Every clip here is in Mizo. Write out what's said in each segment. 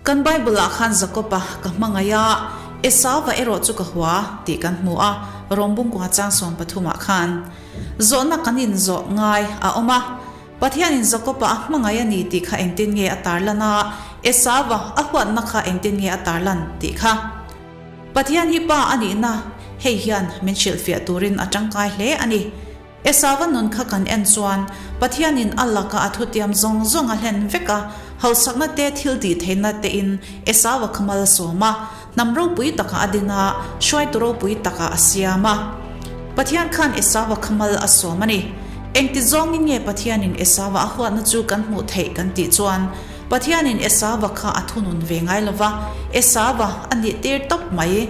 Kan Bible-ah khan Jakob-a ka hmangaih a, Esauva erawh chu ka hua tih kan hmu a, Rom bungkua chang 13 ah khan. Zawhna kan inzawh ngai a awm a. Pathianin Jakob-a a hmangaih a ni tih kha engtin nge a tarlan a, Esauva a huatna kha engtin nge a tarlan tih kha. Pathian hi Pa a nihna hei hian min hrilhfiah turin a tangkai hle a ni. Esauva nun kha kan en chuan Pathianin a laka a thutiam zawng zawng a hlen vek a, hausakna te thil tih theihna tein Esauva kha mal a sawm a, hnam ropui takah a din a, hruaitu ropui takah a siam a. Pathian khan Esauva kha mal a sawm a ni. Engti zawngin nge Pathianin Esauva a huatna chu kan hmuh theih kan tih chuan Pathianin Esauva kha a thunun ve ngai lo va, Esauva a nih tir tawp mai.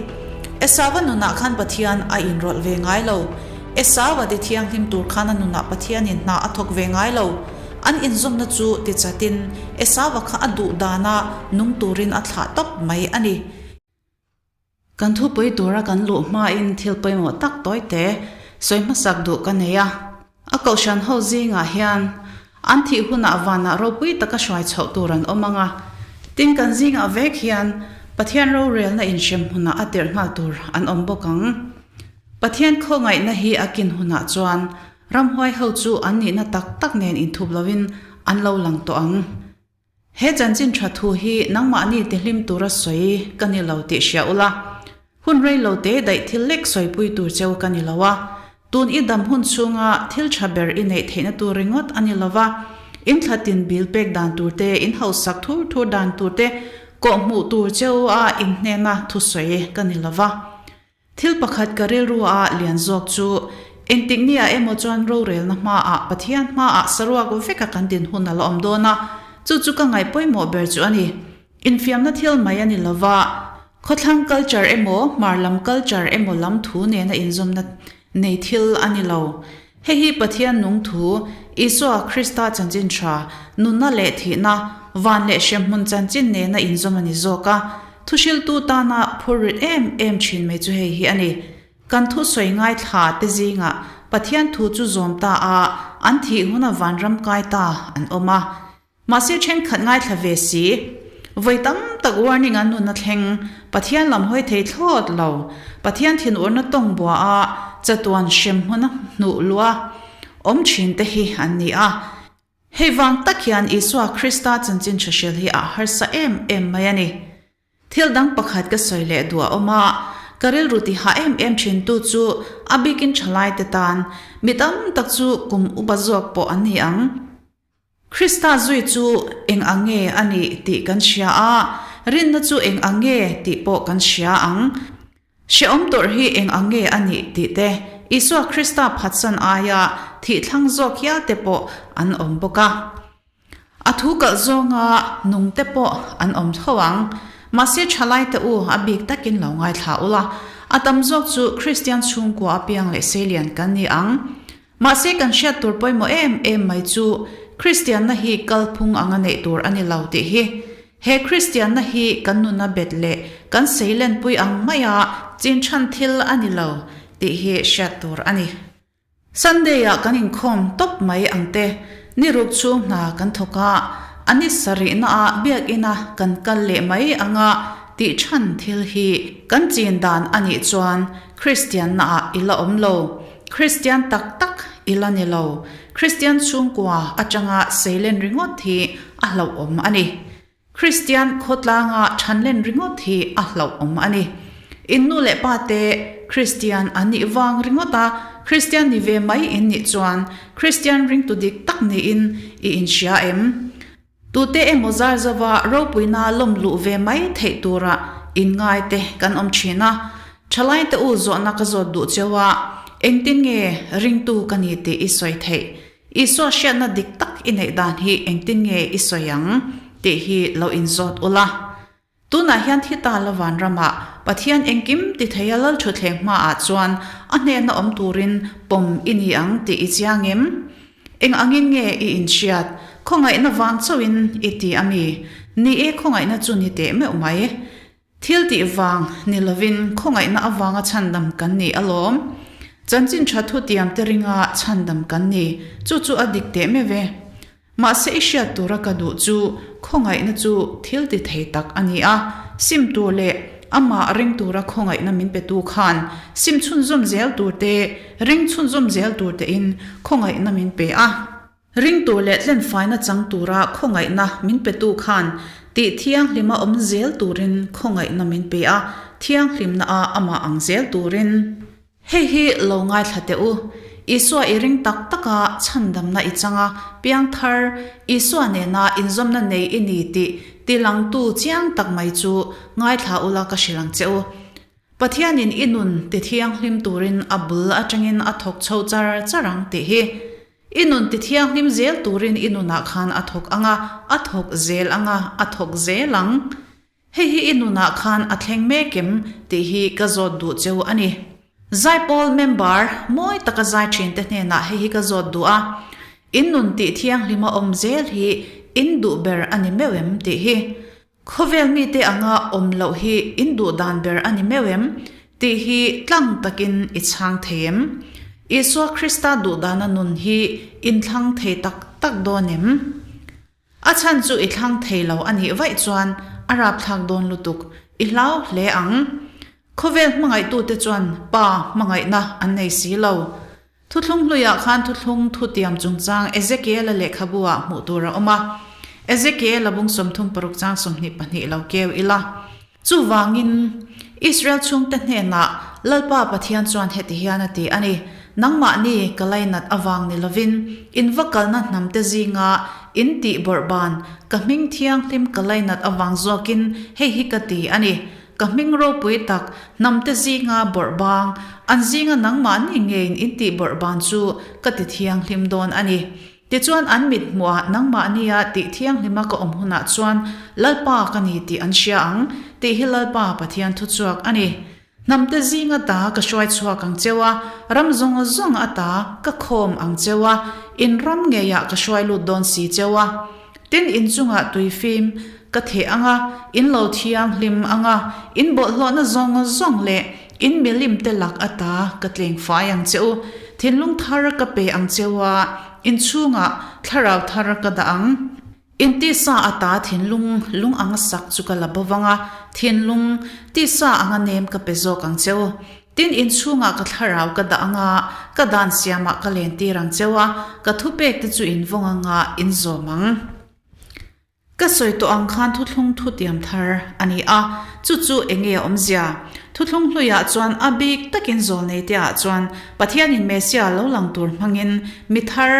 Esauva nunah khan Pathian a inrawlh ve ngai lo. Esauva ti thianghlim tur khan a nunah Pathianin hna a thawk ve ngai lo. An inzawmna chu ti chatin Esauva kha a duh dana nung turin a thlah tawp mai a ni. Kan thupui tura kan luh hmain thil pawimawh tak tawi te sawi hmasak duh ka nei a. A kohhran ho zingah hian an thih hunah vanah ropui taka hruai chhoh tur an awm ang a, tin kan zingah vek hian Pathian rorelna inhrem hunah a tirh nghal tur an awm bawk ang. Pathian khawngaihna hi a kin hunah chuan ramhuai ho chu an nihna tak tak nen inthup loin an lo lang tawh ang. He chanchin tha thu hi nangmahni tihlim tura sawi ka ni lo tih hria ula, hun rei lo te daih thil lek sawipui tur cheu ka ni lo a, tun i dam hun chhunga thil tha ber i neih theihna tur ringawt a ni lo va, in thlatin bil pek dan tur te, in hausak thur thur dan tur te kawhhmuh tur cheu a inhnena thusawi ka ni lo va. Thil pakhat ka rilru a lian zawk chu, engtik ni ah emaw chuan rorelna hmaah Pathian hmaah saruak veka kan din hun a la awm dawn a, chu chu ka ngaih pawimawh ber chu a ni. Infiamna thil mai a ni lova, khawthlang culture emaw hmar lam culture emaw lam thu nena inzawmna nei thil a ni lo. Hei hi Pathian nung thu, Isua Krista chanchin tha, nunna leh thihna, van leh hremhmun chanchin nena inzawm a ni zawk a. Thuhriltu tana phur rit em em thin mai chu hei hi a ni. Kan thusawi ngaithla te zingah Pathian thu chu zawm ta a, an thih huna vanram kai ta an awm a. Mahse thenkhat ngaithla ve si. Vawi tam tak warning an nunna thleng Pathian lam hawi thei thlawt lo. Pathian thinurna tawng bua a, chatuan hrem hmuna hnuh luah awm thin te hi an ni a. Hei vang tak hian Isua Krista chanchin tha hril hi a harsa em em mai a ni. Thil dang pakhat ka sawi leh duh a awm a, ka rilru ti hah em em thin tu chu a bikin thalai te tan mi tam tak chu kum upa zawk pawh an ni ang. Krista zui chu eng ang nge a nih tih kan hria a, rinna chu eng ang nge tih pawh kan hria ang. Hrehawm tawrh hi eng ang nge a nih tih te, Isua Krista phatsan aia thih thlang zawk hial te pawh an awm bawk a. A thu kalh zawnga nung te pawh an awm tho ang. Mahse thalai te u a bik takin lo ngaithla ula, a tam zawk chu Kristian chhungkua apiang leh seilian kan ni ang. Mahse kan hriat tur pawimawh em em mai chu Kristianna hi kalphung anga neih tur a ni lo tih hi. He Kristianna hi kan nuna bet leh kan seilenpui ang maia chin chhan thil a ni lo tih hi hriat tur a ni. Sunday-ah kan inkhawm tawp mai ang te, ni ruk chhung hna kan thawk a, a ni sarihnaah biakina kan kal leh mai anga tih chhan thil hi kan chin dan a nih chuan Kristiannaah i la awm lo. Kristian tak tak i la ni lo. Kristian chhungkua atanga seilen ringawt hi a hlauhawm a ni. Kristian khawtlanga thanlen ringawt hi a hlauhawm a ni. In nu leh pa te Kristian an nih vang ringawt a, Kristian ni ve mai in nih chuan Kristian ringtu dik tak niin i inhria em? Tute emaw zar zova ropuina lawm luh ve mai theih tura inngai te kan awm thin a, thalai te u zawhna ka zawt duh cheu a, engtin nge ringtu ka ni tih i sawi theih? Isua hriatna dik tak i neih dan hi engtin nge i sawi ang tih hi lo inzawt ula. Tunah hian thi ta la vanramah Pathian engkim ti thei a Lalthutthleng hmaah chuan a hnena awm turin pawm i ni ang tih i chiang em? Eng angin nge i inhriat? Khawngaihna vang chauhin i ti a mi? Ni e, khawngaihna chu ni teh meuh mai. Thil tih vang ni lovin khawngaihna avanga chhandam kan ni alawm. Chanchin tha thutiam te ringa chhandam kan ni. Chu chu a dik teh meuh e. Mahse i hriat tura ka duh chu khawngaihna chu thil ti thei tak a ni a, sim tur leh amah ring tura khawngaihna min petu khan sim chhunzawm zel tur te, ring chhunzawm zel tur tein khawngaihna min pe a. Ring tur leh tlenfaina chang tura khawngaihna min petu khan tih thianghlima awm zel turin khawngaihna min pe a, thianghlimna a amah ang zel turin. Hei hi lo ngaithla teh u, Isua i ring tak taka chhandamna i changa piangthar Isua nena inzawmna nei i ni tih tilangtu chiang tak mai chu ngaithla ula ka hrilh ang che u. Pathianin i nun tithianghlim turin a bul atangin a thawk chho char char ang tih hi. I nun tithianghlim zel turin i nunah khan a thawk ang a, a thawk zel ang a, a thawk zel ang. Hei hi i nunah khan a thleng mek em tih hi ka zawt duh cheu a ni. Zaipawl member mawi taka zai thinte hnenah hei hi ka zawt duh a, in nun tih thianghlima awm zel hi in duh ber a ni meuh em tih hi. Khawvel mite anga awm loh hi in duh dan ber a ni meuh em tih hi tlang takin i chhang thei em? Isua Krista duh dana nun hi in thlang thei tak tak dawn em? A chhan chu i thlang thei lo a nih vaih chuan a rapthlak dawn lutuk, i hlau hle ang. Khawvel hmangaihtute chuan pa hmangaihna an nei si lo. Thuthlung hluiah khan thuthlung thutiam chungchang Ezekiel-a lehkhabu ah hmuh tur a awm a. Ezekiel-a bung 36 chang 22 lo keu ila. Chuvangin, Israel chhungte hnenah Lalpa Pathian chuan heti hian a ti a ni, Nangmahni ka lainat avang ni lovin, in va kalna hnamte zinga in tih bawrhban ka hming thianghlim ka lainat avang zawkin hei hi ka ti a ni. Ka hming ropui tak hnamte zinga bawrhbang, an zinga nangmahni ngeiin in tih bawrhban chu ka ti thianghlim dawn a ni. Tichuan an mit hmuhah nangmahnia tih thianghlima ka awm hunah chuan Lalpa ka ni tih an hria ang, tih hi Lalpa Pathian thuchhuak a ni. Hnamte zing ata ka hruai chhuak ang cheu a, ram zawng zawng ata ka khawm ang cheu a, in ram ngeiah ka hruai lut dawn si cheu a. Tin in chungah tui fim ka theh ang a, in lo thianghlim ang a, in bawlhhlawhna zawng zawng leh In milim te lak ata ka tleng fai ang che u, thinlung thar ka pe ang che u a, in chhungah thlarau thar ka dah ang. In tisa ata thinlung lung anga sak chu ka la bo vang a, thinlung tisa anga nem ka pe zawk ang che u. Tin, in chhungah ka thlarau ka dah ang a, ka dan siamah ka lentir ang che u a, ka thupek te chu in vawng anga in zawm ang. Ka sawi tawh ang khan thuthlung thutiam thar a ni a, chu chu eng nge a awmzia? Thuthlung hluiah chuan a bik takin zawlneiteah chuan Pathianin Messiah lo lang tur hmangin mi thar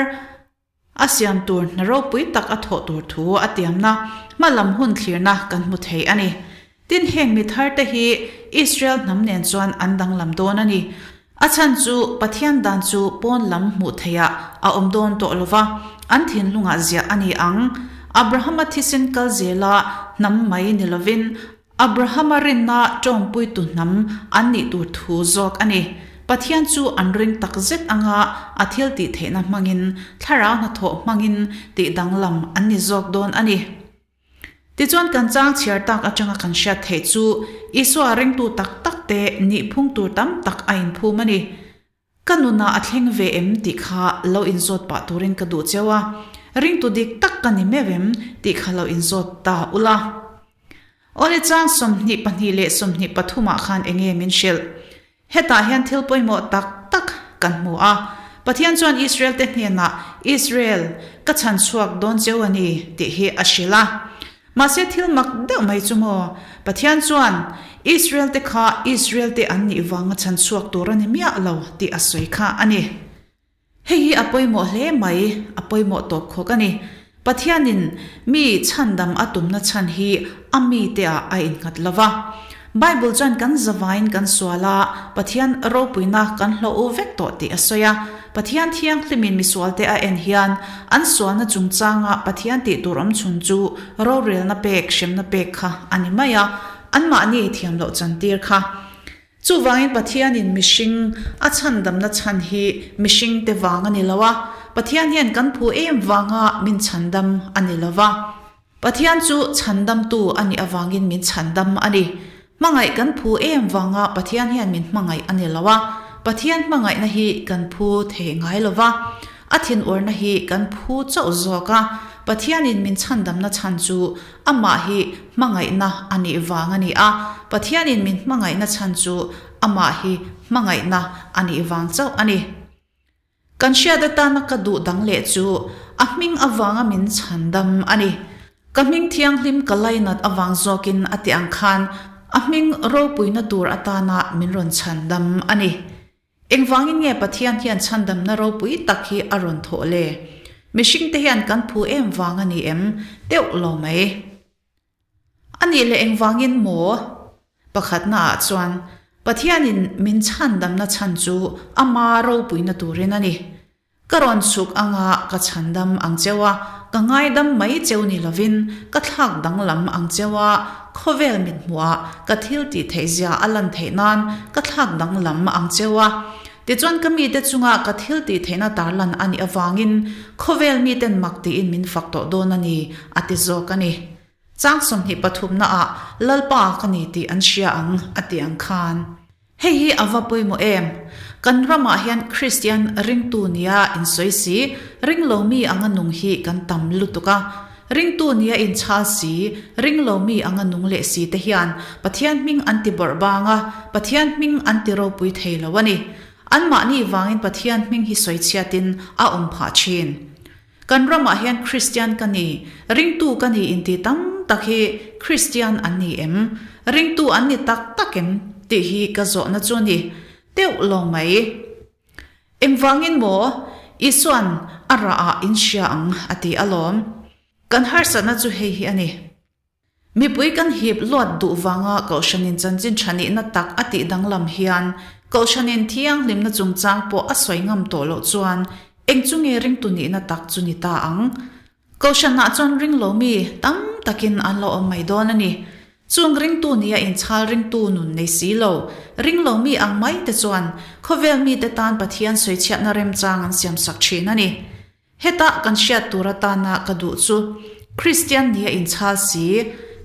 a siam tur hna ropui tak a thawh tur thu a tiamna hmalam hun thlirna kan hmu thei a ni. Tin, heng mi tharte hi Israel hnam nen chuan an danglam dawn a ni. A chhan chu Pathian dan chu pawn lam hmuh theihah a awm dawn tawh lo va, an thinlungah ziah a ni ang. Abrahama thisen kal zela hnam mai ni lovin, Abrahama rinna tawngpuitu hnam an nih tur thu zawk a ni. Pathian chu an ring tak zet anga a thil tih theihna hmangin, thlarau hnathawh hmangin tih danglam an ni zawk dawn a ni. Tichuan kan chang chhiar tak atanga kan hriat theih chu Isua ringtu tak tak te nihphung tur tam tak a inphum a ni. Ka nunah a thleng ve em tih kha lo inzawt pah turin ka duh cheu a, ringtu dik tak ka ni meuh em tih kha lo inzawt ta ula. Awle chang 22 leh 23 ah khan enge min hrilh? Hetah hian thil pawimawh tak tak kan hmu a. Pathian chuan Israel-te hnenah, Israel, ka chhan chhuak dawn cheu a ni, tih hi a hrilh a. Mahse thil mak deuh mai chu maw? Pathian chuan Israel-te kha Israel-te an nih vanga chhan chhuak tur a ni miah lo tih a sawi kha a ni. Hei hi a pawimawh hle mai, a pawimawh tawp khawk a ni. Pathianin mi chhandam a tumna chhan hi a mite ah a innghat lo va. Bible chuan kan zavaiin kan sual a, Pathian ropuina kan hlawh u vek tawh tih a sawi a. Pathian thianghlimin misualte a en hian an sualna chungchanga Pathian tih tur awm chhun chu rorelna pek, hremna pek kha a ni mai a, anmahni thiam loh chantir kha. Chuvangin Pathianin mihring a chhandamna chhan hi mihringte vang a ni lo a, Pathian hian kan phu em vanga min chhandam a ni lo va. Pathian chu chhandamtu a nih avangin min chhandam a ni. Hmangaih kan phu em vanga Pathian hian min hmangaih a ni lo a, Pathian hmangaihna hi kan phu thei ngai lo va, a thinurna hi kan phu chauh zawk a. Pathianin min chhandamna chhan chu Amah hi hmangaihna a nih vang a ni a, Pathianin min hmangaihna chhan chu Amah hi hmangaihna a nih vang chauh a ni. Kan hriat atana ka duh dang leh chu a hming avanga min chhandam a ni. Ka hming thianghlim ka lainat avang zawkin a ti ang khan a hming ropuina tur atana min rawn chhandam a ni. Engvangin nge Pathian hian chhandamna ropui tak hi a rawn thawh le? Mihringte hian kan phu em vang a ni em? Teuh lo mai. A nih leh engvangin maw? Pakhatnaah chuan, Pathianin min chhandamna chhan chu ama ropuina turin a ni. Ka rawn chhuk anga ka chhandam ang cheu a, ka ngaidam mai cheu ni lovin ka thlak danglam ang cheu a, khawvel mithmuhah ka thil tih theihzia a lan theih nan ka thlak danglam ang cheu a. Tichuan ka mite chunga ka thil tih theihna tarlan a nih avangin khawvel miten mak tiin min fak tawh dawn a ni, a ti zawk a ni. Chang 20 pathumnaah Lalpa ka ni tih an hria ang, a ti ang khan. Hei hi a va pawimawh em? Kan ramah hian Kristian ringtu nia insawi si, ringlo mi anga nung hi kan tam lutuk a. Ringtu nia inchhal si, ringlo mi anga nung leh si te hian Pathian hming an ti bawrh bang a, Pathian hming an ti ropui thei lo a ni. Anmahni vangin Pathian hming hi sawichhiatin a awm phah thin. Kan ramah hian Kristian ka ni, ringtu ka ni inti tam tak hi Kristian an ni em? Ringtu an ni tak tak em? tih hi ka zawhna chu a ni teuh lo mai. Engvangin maw Isua'n a rah ah in hria ang a ti alawm. Kan harsatna chu hei hi a ni. Mipui kan hip luat duh vanga Kohhranin chanchin tha nihna tak a tih danglam hian Kohhranin thianghlimna chungchang pawh a sawi ngam tawh loh chuan eng chu nge ringtu nihna tak chu ni ta ang? Kohhranah chuan ring lo mi tam takin an lo awm mai dawn a ni. Chung ringtu nia inchhal ringtu nun nei si lo, ring lo mi ang mai te chuan khawvel mite tan Pathian sawichhiatna remchang an siamsak thin a ni. Heta kan hriat tur atana ka duh chu Kristian nia inchhal si,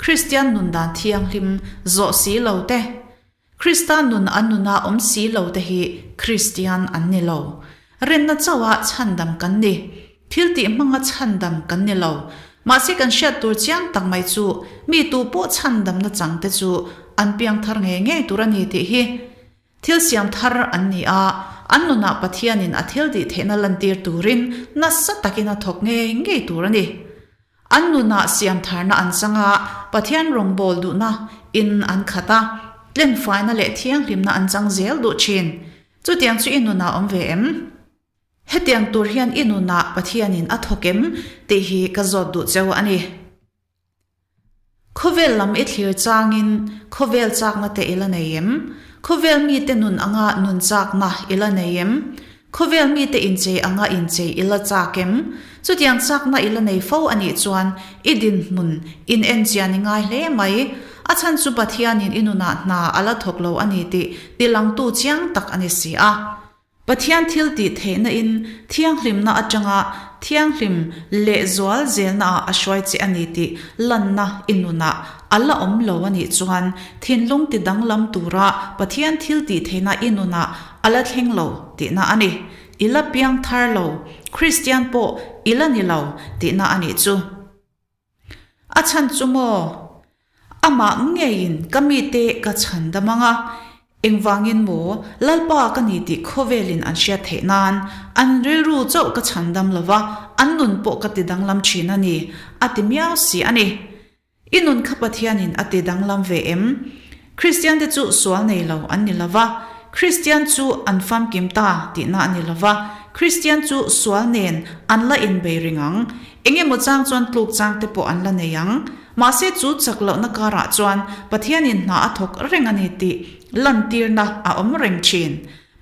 Kristian nun dan thianghlim zawh si lo te, Krista nun an nuna awm si lo te hi Kristian an ni lo. Rinna chauha chhandam kan ni. Thil tih hmanga chhandam kan ni lo. Mahse kan hriat tur chiang tak mai chu mi tu pawh chhandamna chang te chu an piangthar ngei ngei tur a ni tih hi. Thil siam thar an ni a, an nunah Pathianin a thil tih theihna lantir turin nasa takin a thawk ngei ngei tur a ni. An nunah siam tharna an chang a, Pathian rawngbâwl duhna in an khat a, tlenfaina leh thianghlimna an chang zel duh thin. Chutiang chu i nunah awm ve em? Hetiang tur hian i nunah Pathianin a thawk em tih hi ka zawt duh cheu a ni. Khawvel lam i thlir changin khawvel chakna te i la nei em? Khawvel mite nun anga nun chakna i la nei em? Khawvel mite inchei anga inchei i la chak em? Chutiang chakna i la nei fo a nih chuan i dinhmun in enchian i ngai hle mai. A chhan chu Pathianin i nunah hna a la thawk lo a ni tih tilangtu chiang tak a ni si a. Pathian thil tih theihna in thianghlimna atanga thianghlim lehzual zelna ah a hruai che a ni tih lanna i nunah a la awm lo a nih chuan thinlung ti danglam tura Pathian thil tih theihna i nunah a la thleng lo tihna a ni. I la piang thar lo, Kristian pawh i la ni lo tihna a nih chu. A chhan chu maw? Amah ngeiin ka mite ka chhan dam ang a, engvangin maw Lalpa ka ni tih khawvelin an hriat theih nan an rilru chauh ka chhan dam lo va, an nun pawh ka ti danglam thin a ni, a ti miau si a ni. I nun kha Pathianin a ti danglam ve em? Kristiante chu sual nei lo an ni lo va, Kristian chu an famkim ta tihna a ni lo va, Kristian chu sual nen an la inbei ring ang. Eng emaw chang chuan tluk chang te pawh an la nei ang. Mahse chu chak lohna karah chuan Pathianin hna a thawk reng a ni tih lantirna a awm reng thin.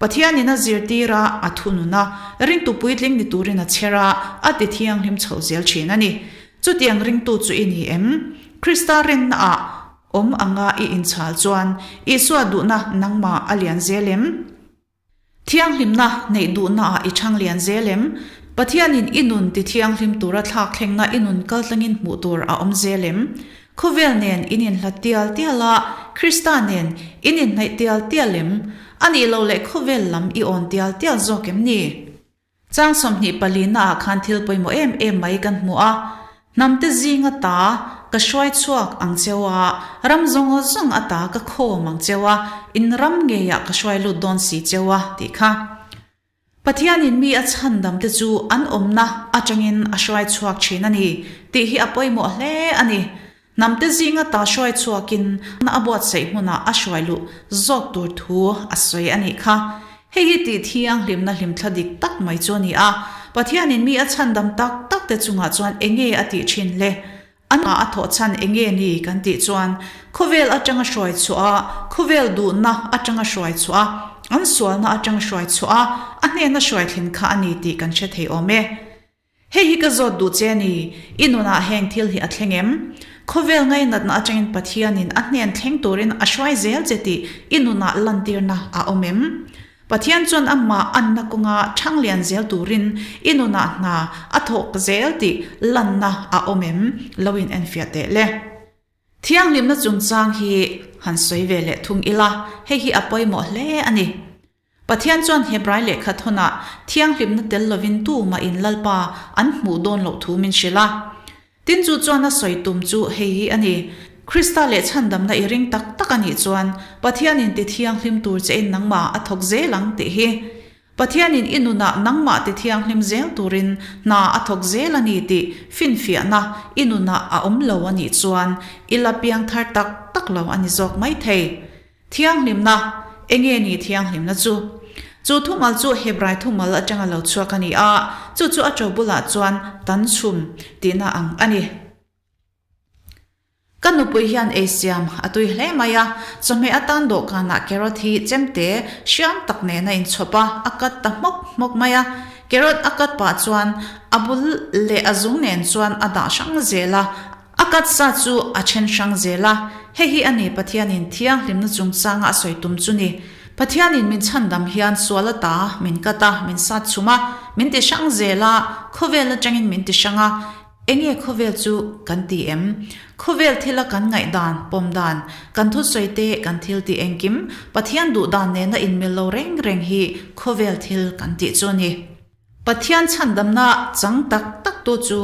Pathianin a zirtir a, a thunun a, ringtu puitling ni turin a chher a, a ti thianghlim chhoh zel thin a ni. Chutiang ringtu chu i ni em? Krista rinnaah awm anga i inchhal chuan Isua duhna nangmah a lian zel em? Thianghlimna neih duhnaah i chhang lian zel em? Pathianin i nun ti thianghlim tura thlak thlengna i nun kaltlangin hmuh tur a awm zel em? Khawvel nen in inhlat tial tial a, Krista nen in inhnaih tial tial em? A nih loh leh khawvel lam i awn tial tial zawk em ni? Chang 24 naah khan thil pawimawh em em mai kan hmu a. Hnamte zing ata ka hruai chhuak ang cheu a, ram zawng zawng ata ka khawm ang cheu a, in ram ngeiah ka hruai lut dawn si cheu a, tih kha. Pathianin mi a chhandamte chu an awmna atangin a hruai chhuak thin a ni tih hi a pawimawh hle a ni. Hnamte zinga ta hruai chhuakin a buatsaih hmunah a hruai luh zawk tur thu a sawi a nih kha. Hei hi tih thianghlimna hlimthla dik tak mai chu a ni a. Pathianin mi a chhandam tak takte chungah chuan enge a tih thin le? A hna a thawh chhan enge ni kan tih chuan khawvel atanga hruai chhuah a, khawvel duhna atanga hruai chhuah a, an sualna atanga hruai chhuah a, a hnena hruai thlen kha a ni tih kan hre thei awm e. Hei hi ka zawt duh che a ni, i nunah heng thil hi a thleng em? Khawvel ngainatna atangin Pathianin a hnen thleng turin a hruai zel che tih i nunah lantirna a awm em? Pathian chuan amah anna kawnga ṭhang lian zel turin i nunah hna a thawk zel tih lanna a awm em? Lo in enfiah teh le. Thianghlimna chungchang hi han sawi ve leh thung ila, hei hi a pawimawh hle a ni. Pathian chuan Hebrai lehkha thawnah thianghlimna tel lovin tumah in Lalpa an hmuh dawn loh thu min hrilh a. Tin chu chuan a sawi tum chu hei hi a ni, Krista leh chhandamna i ring tak tak a nih chuan Pathianin ti thianghlim tur che in nangmah a thawk zel ang tih hi. Pathianin i nunah nangmah ti thianghlim zel turin hna a thawk zel a ni tih finfiahna i nunah a awm lo a nih chuan i la piangthar tak tak lo a ni zawk mai thei. Thianghlimna, Enge ni thianghlimna chu? Chu thumal chu Hebrai thumal atanga lo chhuak a ni a, chu chu a to bulah chuan tan chhum tihna ang a ni. Ka nupui hian ei siam a tui hle mai a, chawhmeh atan dawhkanah carrot hi chemte hriam tak nen a inchhawp a, a cut ta hmawk hmawk mai a. Carrot a cut pah chuan a bul leh a zung nen chuan a dah hrang zel a, A katsa chu a then hrang zel a, hei hi a ni Pathianin thianghlimna chungchanga a sawi tum chu ni. Pathianin min chhandam hian sual ata min kat a, min sat chhum a, min ti hrang zel a, khawvel atangin min ti hrang a. Enge khawvel chu kan ti em? Khawvel thila kan ngaihdan, pawm dan, kan thusawi te, kan thil tih engkim, Pathian duhdan nena inmil lo reng reng hi khawvel thil kan tih chu a ni. Pathian chhandamna chang tak tak tu chu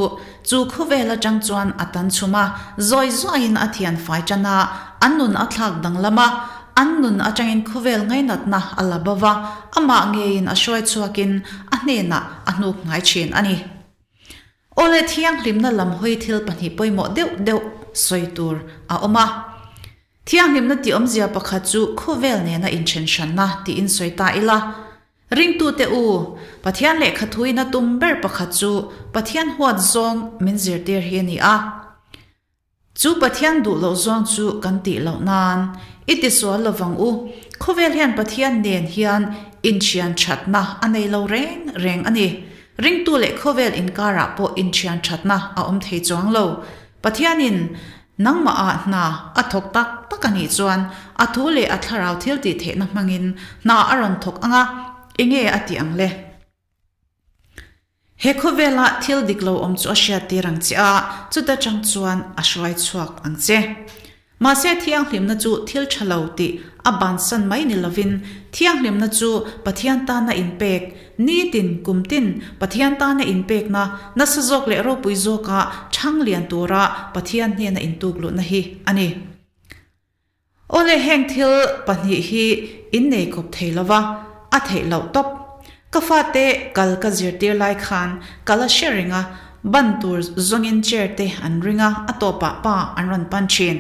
chu khawvel atang chuan a tan chhum a, zawi zawiin a thian fai tan a, an nun a thlak danglam a, an nun atangin khawvel ngainatna a la bo va, amah ngeiin a hruai chhuakin a hnenah a hnuk ngai thin a ni. Awle thianghlimna lam hawi thil pahnih pawimawh deuh deuh sawi tur a awm a. Thianghlimna tih awmzia pakhat chu khawvel nena inthen hranna tiin sawi ta ila. Ringtute u, Pathian lehkha thuina tum ber pakhat chu Pathian huat zawng min zirtir hi a ni a. Chu Pathian duh loh zawng chu kan tih loh nan i tisual lovang u. Khawvel hian Pathian nen hian inthian thatna a nei lo reng reng a ni. Ringtu leh khawvel inkarah pawh inthian thatna a awm thei chuang lo. Pathianin nangmahah hna a thawk tak tak a nih chuan a thu leh a thlarau thil tih theihna hmangin hna a rawn thawk ang a, enge a tih ang le? He khawvela thil dik lo awm chu a hriattir ang che a, chuta chang chuan a hruai chhuak ang che. Mahse thianghlimna chu thil tha lo tih a bansan mai ni lovin thianghlimna chu Pathian tana inpek, nitin kum tin Pathian tana inpekna nasa zawk leh ropui zawka chhang lian tura Pathian hnena intukluhna hi a ni. Awle heng thil pahnih hi innei kawp thei lova, a theih loh tawp. Ka fate kal ka zirtir lai khan ka la hre reng a, ban tur zawngin chair te an ring a, a tawpah pa an rawn pan thin.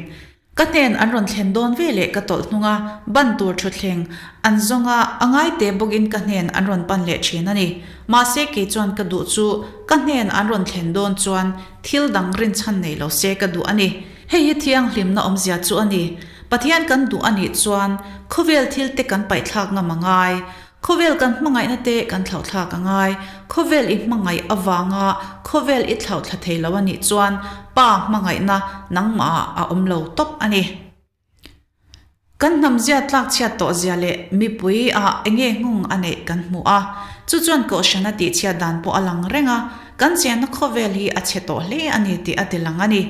Ka hnen an rawn thlen dawn ve leh ka tawlh hnung a, ban tur thutthleng an zawng a, a ngaite bawkin ka hnen an rawn pan leh thin a ni. Mahse kei chuan ka duh chu ka hnen an rawn thlen dawn chuan thil dang rinchhan nei lo se ka duh a ni. Hei hi thianghlimna awmzia chu a ni. Pathian kan duh a nih chuan khawvel thil te kan paihthlak ngam a ngai. Khawvel kan hmangaihna te kan thlauhthlak a ngai. Khawvel i hmangaih avanga khawvel i thlauhthla thei lo a nih chuan Pa hmangaihna nangmahah a awm lo tawp a ni. Kan hnamzia tlakchhiat tawh zia leh mipui ah enge nghung a neih kan hmu a, chu chuan kohhran a tihchhiat dan pawh a lang reng a, kan chenna khawvel hi a chhe tawh hle a ni tih a ti lang a ni.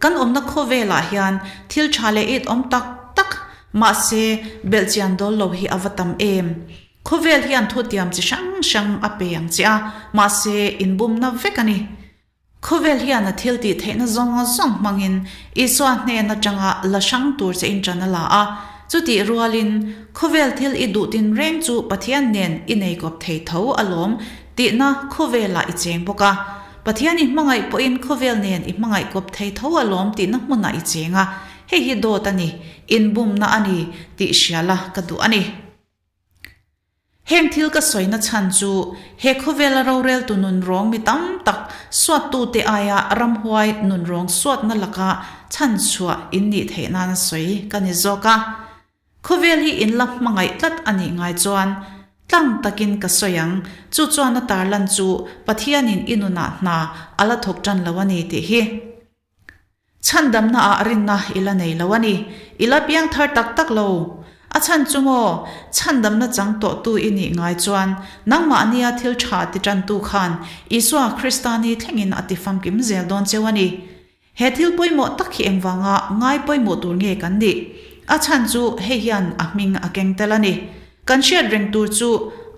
Kan awmna khawvelah hian thil tha leh it awm tak tak, mahse belhchian dawl lo hi a va tam em. Khawvel hian thutiam chi hrang hrang a pe ang che a, mahse inbumna vek a ni. Khawvel hian a thil tih theihna zawng zawng hmangin Isua hnen atanga la hrang tur che in ṭan a la a. Chutih rualin, khawvel thil i duh tinreng chu Pathian nen i nei kawp thei tho alawm tihna khawvelah i cheng bawk a. Pathian i hmangaih pawhin khawvel nen i hmangaih kawp thei tho alawm tihna hmunah i cheng a. Hei hi dawt a ni, inbumna a ni tih hria la ka duh a ni. Heng thil ka sawina chhan chu he khawvela roreltu nunrawng mi tam tak suattute aia ramhuai nunrawng suatna laka chhan chhuah in nih theih nana sawi ka ni zawk a. Khawvel hi in la hmangaih tlat a nih ngai chuan tlang takin ka sawi ang, chu chuan a tarlan chu Pathianin i nunah hna a la thawk tan lo a ni tih hi. Chhandamna ah rinna i la nei lo a ni. I la piang thar tak tak lo. A chhan chu maw, chhandamna chang tawhtu i nih ngai chuan nangmahnia thil tha ti tantu khan Isua Krista ni thlengin a ti famkim zel dawn cheu a ni. He thil pawimawh tak hi engvanga ngai pawimawh tur nge kan nih? A chhan chu hei hian a hming a keng tel a ni. Kan hriat reng tur chu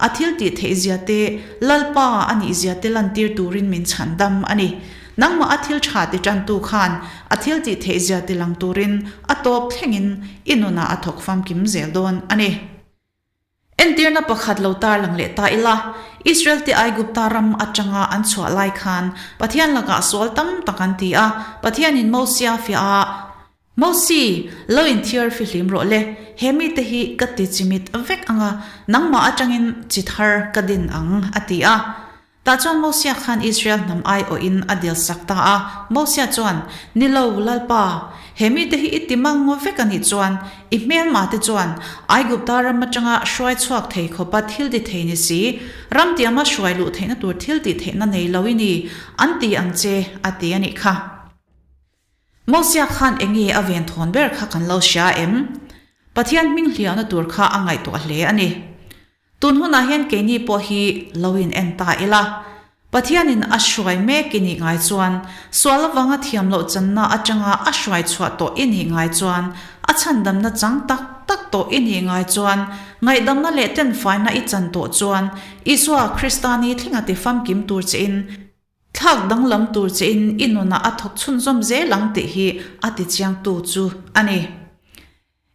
a thil tih theih zia te, Lalpa a nih zia te lantir turin min chhan dam a ni. Nangmah a thil tha ti tantu khan a thil tih theih zia ti lang turin a tawp thlengin i nunah a thawk famkim zel dawn a ni. Entirna pakhat lo tarlang leh ta ila, Israel te Aigupta ram atanga an chhuah lai khan Pathian lakah sual tam tak an ti a, Pathianin Mosia fiah a, Mosi, lo inthiar fihlim rawh le, he mite hi ka ti chimit vek ang a, nangmah atangin chi thar ka din ang, a ti a. Tah chuan Mosia khan Israel hnam aiawhin a dil sak ta a. Mosia chuan, Ni lo, Lalpa, he mite hi i ti mang vek a nih chuan, i hmelma te chuan Aigupta ram atanga hruai chhuak thei khawpa thil ti thei ni si, ram tiama hruai luh theihna tur thil tih theihna nei lo i ni, an ti ang che, a ti a nih kha. Mosia khan enge a ven thawn ber kha kan lo hria em? Pathian hming hliahna tur kha a ngaihtuah hle a ni. Tun hunah hian keini pawh hi lo in en ta ila. Pathianin a hruai mek i nih ngai chuan, sual avanga thiam loh channa atanga a hruai chhuah tawh i nih ngai chuan, a chhandamna chang tak tak tawh i nih ngai chuan, ngaihdamna leh tenfaina i chan tawh chuan, Isua Krista ni thlenga ti famkim tur che in, Thlak danglam tur che in i nunah a thawk chhunzawm zel ang tih hi a ti chiangtu chu a ni.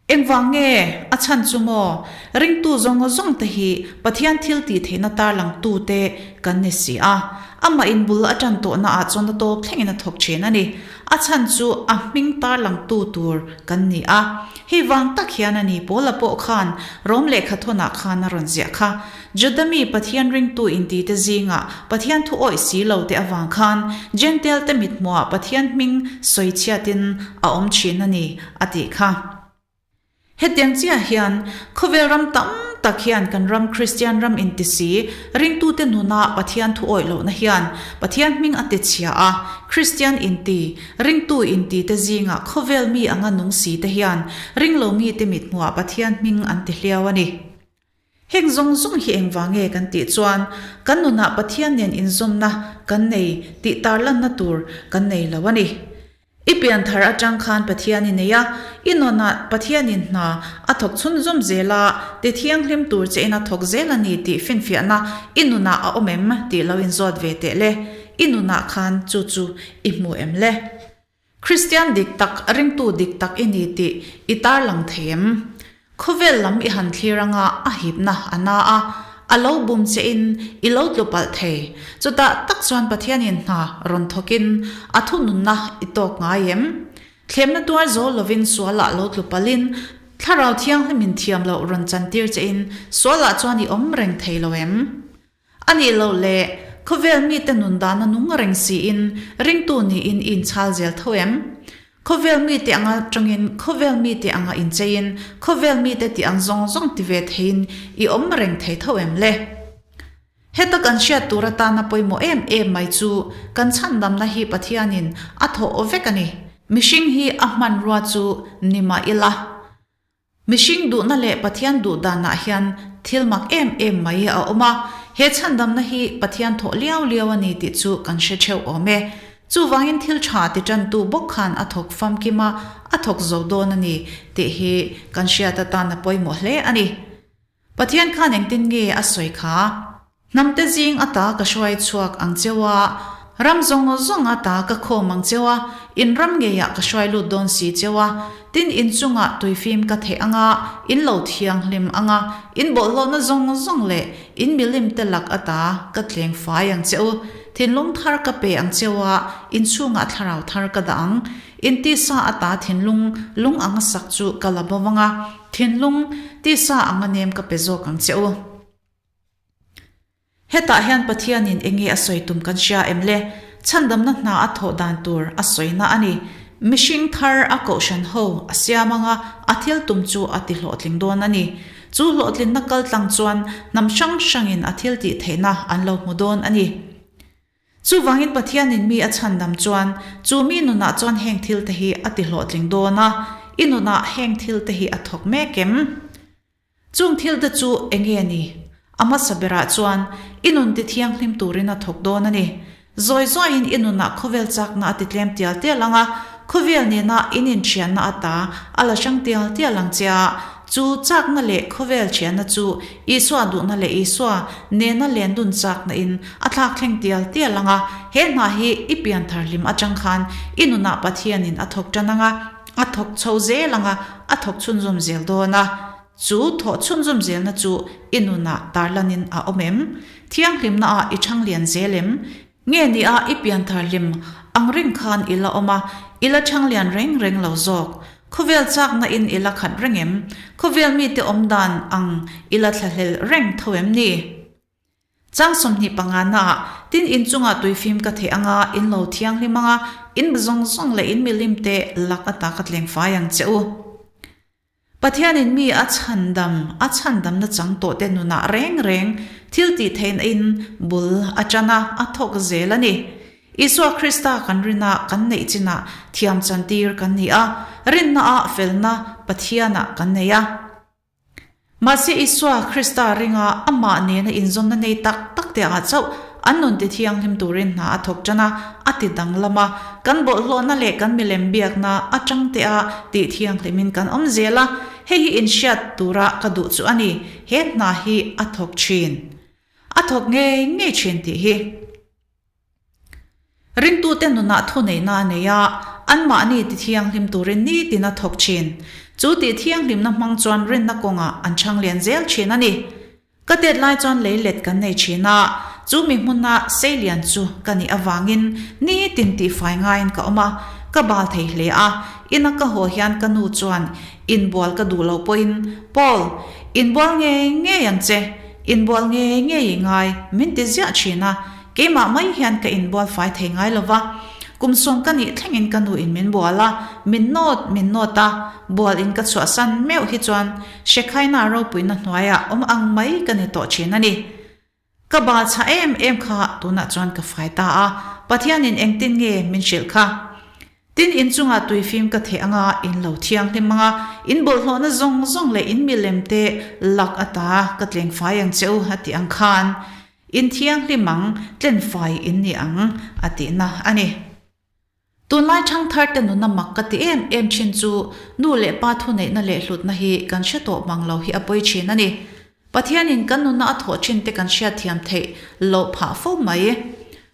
Engvang nge a chhan chu maw? Ringtu zawng zawng te hi Pathian thil tih theihna tarlangtu te kan ni si a. Amah in bul a tan tawhna ah chuan a tawp thlengin a thawk thin a ni. A chhan chu a hming tarlangtu tur kan ni a. Hei vang tak hian a ni Paula pawh khan Rom lehkhathawnah khan a rawn ziah kha. Juda mi Pathian ringtu intite zingah Pathian thu awih si lo te avang khan Jentail te mithmuhah Pathian hming sawi chhiatin a awm thin a ni, a tih kha. Hetiang chiah hian khawvel ram tam tak hian kan ram Kristian ram inti si ringtute nuna Pathian thu awih lohna hian Pathian hming a ti chhia a, Kristian inti, ringtu intite zingah khawvel mi anga nung si te hian ringlo mite mithmuhah Pathian hming an ti hliau a ni. Heng zawng zawng hi engvang nge kan tih chuan kan nunah Pathian nen inzawmna kan nei tih tarlanna tur kan nei lo a ni. I pianthar atang khan Pathian i nei a, i nunah Pathianin hna a thawk chhunzawm zel a, ti thianghlim tur che in a thawk zel a ni tih finfiahna i nunah a awm em tih lo inzawt ve teh le. I nunah khan chu chu i hmu em le? Kristian dik tak, ringtu dik tak i ni tih i tarlang thei em? Khawvel lam i han thlir anga a hipna a na a, a lo bum che in i lo tlu palh thei. Chutah tak chuan Pathianin hna rawn thawkin a thununna i tawk ngai em? Thlemna tuar zo lovin sualah lo tlu palhin Thlarau Thianghlimin thiam loh rawn chantir che in sualah chuan i awm reng thei lo em? A nih loh leh, khawvel mite nun dana nung reng siin ringtu niin i inchhal zel tho em? Khawvel mite anga tangin, khawvel mite anga incheiin, khawvel mite tih ang zawng zawng ti ve theiin i awm reng thei tho em le? Heta kan hriat tur atana pawimawh em em mai chu kan chhandamna hi Pathianin a thawh aw vek a ni. Mihring hi a hmanrua chu ni mah ila. Mihring duhna leh Pathian duh danah hian thil mak em em mai a awm a, he chhandamna hi Pathian thawh liau liau a ni tih chu kan hre theuh awm e. Chuvangin thil tha ti tantu bawk khan a thawk famkim a, a thawk zo dawn a ni tih hi kan hriat atan a pawimawh hle a ni. Pathian khan engtin nge a sawi kha? Hnamte zing ata ka hruai chhuak ang cheu a. Ram zawng zawng ata ka khawm ang cheu a, in ram ngeiah ka hruai lut dawn si cheu a. Tin, in chungah tuifim ka theih ang a, in lo thianghlim ang a, in bawlhhlawhna zawng zawng leh in milim te lak ata ka tleng fai ang che u. Thinlung thar ka pe ang cheu a, in chhungah thlarau thar ka dah ang. In tisa ata thinlung lung anga sak chu ka la bo vang a, thinlung tisa anga nem ka pe zawk ang che u. Hetah hian Pathianin eng nge a sawi tum kan hria em le? Chhandamna hna a thawh dan tur a sawina a ni. Mihring thar a kohhran ho a siam anga a thil tum chu a ti hlawhtling dawn a ni. Chu hlawhtlinna kal tlang chuan hnam hrang hrangin a thil tih theihna an lo hmu dawn a ni. Chuvangin Pathianin mi a chhandam chuan chu mi nunah chuan heng thil te hi a ti hlawhtling dawn a, i nunah heng thil te hi a thawk mek em? Chung thil te chu eng nge ni? A hmasa berah chuan i nun ti thianghlim turin a thawk dawn a ni. Zawi zawiin i nunah khawvel chakna a ti tlem tial tial ang a, khawvel nena in inthianna ata a la hrang tial tial ang che a. Chu chakna leh khawvel thianna chu Isua duhna leh Isua nena len dun chakna in a thlak thleng tial tial ang a. He hna hi i pianthar hlim atang khan i nunah Pathianin a thawk tan ang a. A thawk chho zel ang a, a thawk chhunzawm zel dawn a. Chu thawh chhunzawm zelna chu i nunah tarlanin a awm em? Thianghlimna ah i chhang lian zel em? Nge ni a i pianthar hlim ang reng khan i la awm a, i la chhang lian reng reng lo zawk? Khawvel chakna in i la khat reng em? Khawvel mite awm dan ang i la thlahlel reng tho em ni? Chang 25 naah, Tin in chungah tuifim ka theh anga, in lo thianghlim anga, in mi zawng zawng leh in milim te lak ata ka tleng fai ang che u. Pathianin mi a chhandam, a chhandamna chang tawh te nunah reng reng thil tih theihna in bul a tan a, a thawk zel a ni. Isua Krista kan rina kan neih chinah thiam chantir kan ni a, rinna ah felna Pathianah kan nei a. Mahse Isua Krista ringa amah nena inzawmna nei tak tak te ah chauh an nun ti thianghlim turin hna a thawk tan a, a ti danglam a. Kan bawlhhlawhna leh kan milem biakna atang te a tih thianghlimin kan awm zel a, hei hi inhriat tura ka duh chu a ni, he hna hi a thawk thin. A thawk ngei ngei thin tih hi. Ringtute nunah thuneihna a nei a, anmahni ti thianghlim turin nitin a thawk thin. Chu tih thianghlimna hmang chuan rinna kawngah an chhang lian zel thin a ni. Ka tet lai chuan lei let kan nei thin a, chu mi hmuna sei lian chu ka nih avangin nitin tihfai ngaiin ka awm a, ka bal thei hle a. Ina ka haw hian ka nu chuan inbual ka duh lo pawhin, Paul, inbual ngei ngei ang che, inbual ngei ngei i ngai, min ti ziah thin a. Keimah mai hian ka inbual fai thei ngai lo va, kum sawm ka nih thlengin ka nu in min bual a, min nawt min nawt a, bual in ka chhuahsan meuh hi chuan Shekhaina ropuina hnuaiah awm ang mai ka ni tawh thin a ni. Ka bal chhah em em kha tunah chuan ka fai ta a, Pathianin engtin nge min hrilh kha? Tin, in chungah tuifim ka theh anga, in lo thianghlim anga, in bawlhhlawhna zawng zawng leh in milem te lak ata ka tleng fai ang che u, a tih ang khan, in thianghlim ang, tlen fai in ni ang, a tihna a ni. Tunlai thangthar te nuna mak ka ti em em thin chu nu leh pa thuneihna leh hlutna hi kan hre tawh mang lo hi a pawi thin a ni. Pathianin kan nuna a thawh thin te kan hriatthiam theih loh phah fo mai.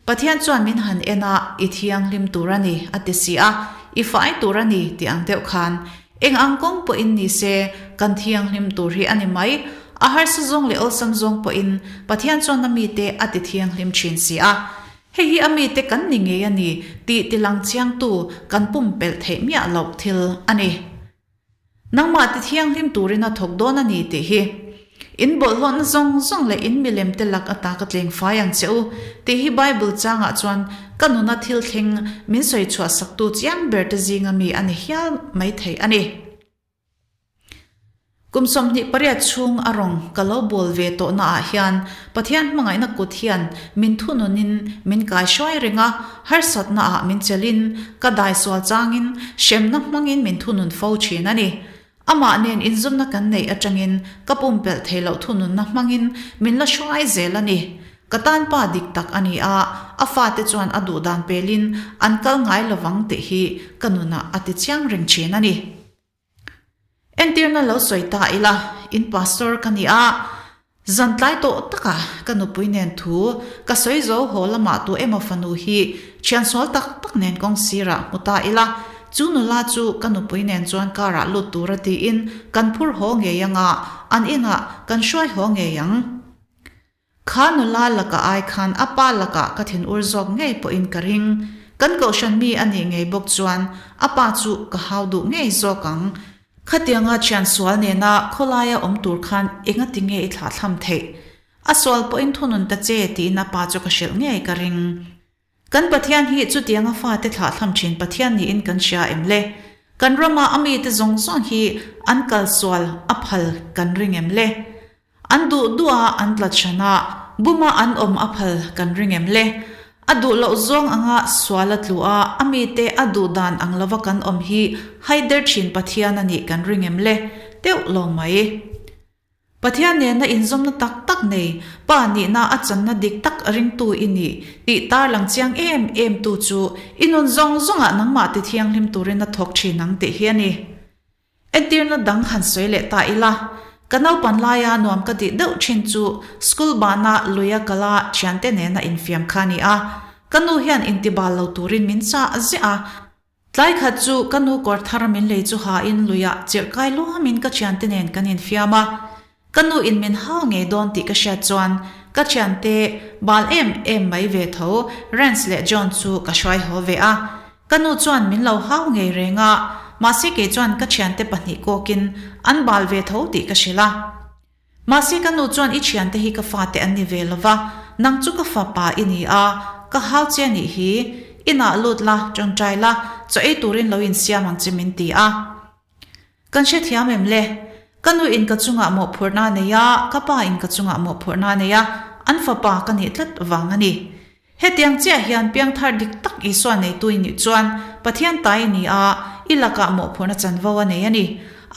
Pathian chuan min han en a, I thianghlim tur a ni, a ti si a, I fai tur a ni, tih ang deuh khan. Eng ang kawng pawhin ni se, kan thianghlim tur hi a ni mai. A harsa zawng leh awlsam zawng pawhin Pathian chuan a mite a ti thianghlim thin si a. Hei hi a mite kan ni ngei a ni tih tilang chiangtu kan pumpelh theih miah loh thil a ni. Nangmah ti thianghlim turin a thawk dawn a ni tih hi. In bawlhhlawhna zawng zawng leh in milem te lak ata ka tleng fai ang che u tih hi Bible changah chuan ka nuna thil thleng min sawi chhuah saktu chiang ber te zinga mi a ni hial mai thei a ni. Kum 28 chhung a rawng ka lo bawl ve tawhna ah hian Pathian hmangaihna kut hian min thununin min kaihruai reng a, harsatna ah min chelhin, ka daisual changin hremna hmangin min thunun fo thin a ni. Amah nen inzawmna kan neih atangin ka pumpelh thei loh thununna hmangin min la hruai zel a ni. Ka tan pa dik tak a ni a, a fate chuan a duhdan pelin an kal ngai lovang tih hi ka nunah a ti chiang reng thin a ni. Entirna lo sawi ta ila, in pastor ka ni a. Zan tlai tawh takah ka nupui nen thu ka sawi zo haw lamah tu emaw fanu hi thian sual tak tak nen kawng sirah hmu ta ila, chu nula chu ka nupui nen chuan car ah lut tura tiin kan phur haw ngei anga an inah kan hruai haw ngei ang. Kha nula lakah ai khan a pa lakah ka thinur zawk ngei pawhin ka ring. Kan kohhran mi a nih ngei bawk chuan a pa chu ka hau duh ngei zawk ang. Khatianga thian sual nena khawlaia awm tur khan engati nge i thlahthlam theih? A sual pawhin thunun ta che tiin a pa chu ka hrilh ngei ka ring. Kan Pathian hi chutianga fate thlahthlam thin Pathian niin kan hria em le? Kan rama a mite zawng zawng hi an kal sual a phal kan ring em le? An duh duh a an tla chhan a, buma an awm a phal kan ring em le? A duh loh zawng anga sual a tlu a, a mite a duh dan ang lova kan awm hi haider thin Pathian a nih kan ring em le? Teuh lo mai. Pathian nena inzawmna tak tak nei, Pa nihna a channa dik tak ringtu i ni tih tarlang chiang em em tu chu i nun zawng zawngah nangmah ti thianghlim turin a thawk thin ang tih hi a ni. Entirna dang han sawi leh ta ila, ka naupan laia nuam ka tih deuh thin chu school bana luia kala thiante nena infiam kha a ni a, ka nu hian intibal lo turin min chah ziah a, Tlai khat chu ka nu kawr thar min lei chu ha in luiah chirh kai luamin ka thiante nen kan infiam a, ka nu in min hau ngei dawn tih ka hriat chuan ka thiante bal em em mai ve tho Rance leh John chu ka hruai haw ve a, ka nu chuan min lo hau ngei reng a, mahse kei chuan ka thiante pahnih kawkin an bal ve tho tih ka hrilh a. Mahse ka nu chuan i thiante hi ka fate an ni ve lova, nang chu ka fapa i ni a, ka hau che nih hi, inah lut la, tawngtai la, chaw ei turin lo insiam ang che min ti a. Kan hrethiam em le? Ka nu in ka chungah mawhphurhna a nei a, ka pa in ka chungah mawhphurhna a nei a, an fapa ka nih tlat vang a ni. Hetiang chiah hian piangthar dik tak Isua neitu i nih chuan Pathian ta i ni a, i lakah mawhphurhna chanvo a nei a ni.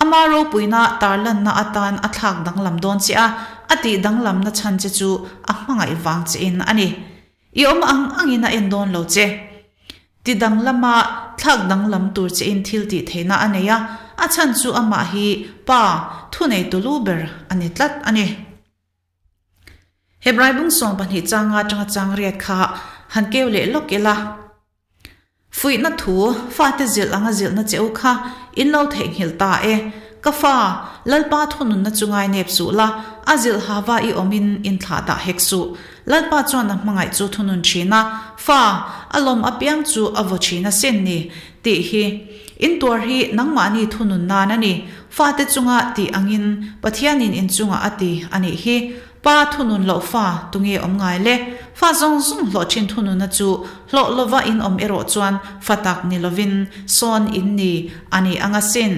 Ama ropuina tarlanna atan a thlak danglam dawn che a, a tih danglamna chhan che chu a hmangaih vang che in a ni. I awm ang angin a en dawn lo che. Ti danglama thlak danglam tur che in thil tih theihna a nei a, a chhan chu amah hi Pa, thuneitu lu ber a ni tlat a ni. Hebrai bung 12 changa atanga chang riat kha han keu leh lawk ila. Fuihna thu, fate zilh anga zilhna che u kha in lo theihnghilh ta e. Ka fa, Lalpa thununna chu ngai nep suh la, a zilh hava i awmin in thlah dah hek suh. Lalpa chuan a hmangaih chu thunun thin a, fa, a lawm apiang chu a vaw thin asin ni, tih hi. In tuar hi nangmahni thunun nan a ni. Fate chunga tih angin Pathianin in chungah a ti a nih hi. Pa thunun loh fa tunge awm ngai le? Fa zawng zawng hlawh thin thununna chu hlawh lova in awm erawh chuan fa tak ni lovin sawn in ni a ni ang asin.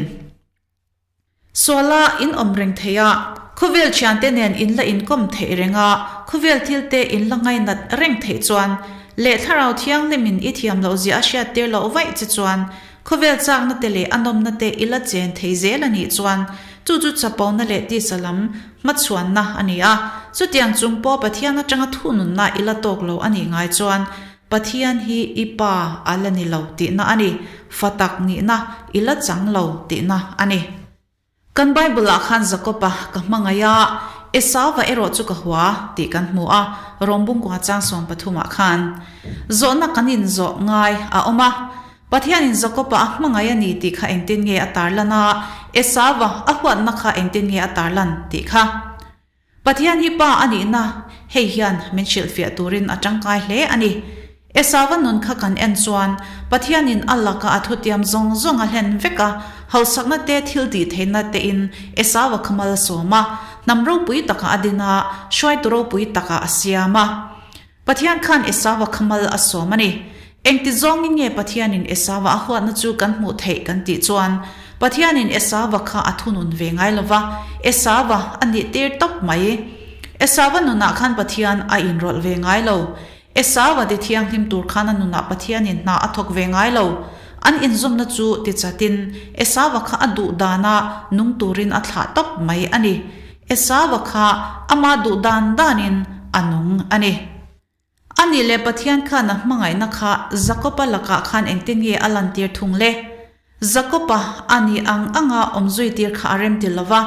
Suala in awm reng thei a, khawvel thiante nen in la inkawm theih reng a, khawvel thil te in la ngainat reng theih chuan leh Thlarau Thianghlimin i thiam loh zia a hriat tir loh vaih che chuan khawvel chakna te leh a nawmna te i la chen thei zel a nih chuan chu chu chapona leh tisa lam hmachhuanna a ni a, chutiang chung pawh Pathian atanga thununna i la tawk lo a nih ngai chuan Pathian hi i pa a la ni lo tihna a ni, fa tak nihna i la chang lo tihna a ni. Kan Bible-ah khan Jakob-a ka hmangaih a, Esauva erawh chu ka hua tih kan hmu a, Rom bungkua chang 13 ah khan. Zawhna kan inzawh ngai a awm a, Pathianin Jakob-a a hmangaih a ni tih kha engtin nge a tarlan a, Esauva a huatna kha engtin nge a tarlan tih kha. Pathian hi Pa a nihna hei hian min hrilhfiah turin a tangkai hle a ni. Esauva nun kha kan en chuan Pathianin a laka a thutiam zawng zawng a hlen vek a, hausakna te thil tih theihna tein Esauva kha mal a sawm a, hnam ropui takah a din a, hruaitu ropui takah a siam a. Pathian khan Esauva kha mal a sawm a ni. Engti zawngin nge Pathianin Esauva a huatna chu kan hmuh theih kan tih chuan, Pathianin Esauva kha a thunun ve ngai lo va, Esauva a nih tir tawp mai. Esauva nunah khan Pathian a inrawlh ve ngai lo. Esauva ti thianghlim tur khan a nunah Pathianin hna a thawk ve ngai lo. An inzawmna chu tichatin Esauva kha a duh dana nung turin a thlah tawp mai a ni. Esauva kha ama duh dan danin a nung a ni. A nih leh Pathian khan a hmangaihna kha Jakoba lakah khan engtin nge a lantir thung le? Jakoba a nih ang anga awm zui tir kha a rem ti lo va,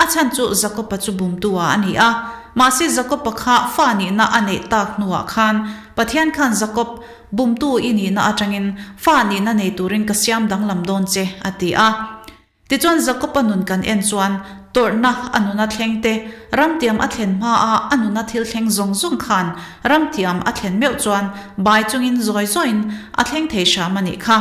a chhan chu Jakoba chu bumtu-a a ni a. Mahse Jakob-a kha fa nihna a neih tak hnuah khan Pathian khan Jakob, bumtu i nihna atangin fa nihna nei turin ka siam danglam dawn che, a ti a. Tichuan Jakob-a nun kan en chuan tawrhna a nuna thleng te, ramtiam a thlen hmaa a nuna thil thleng zawng zawng khan ramtiam a thlen meuh chuan bai chungin zawi zawiin a thleng thei hram a nih kha.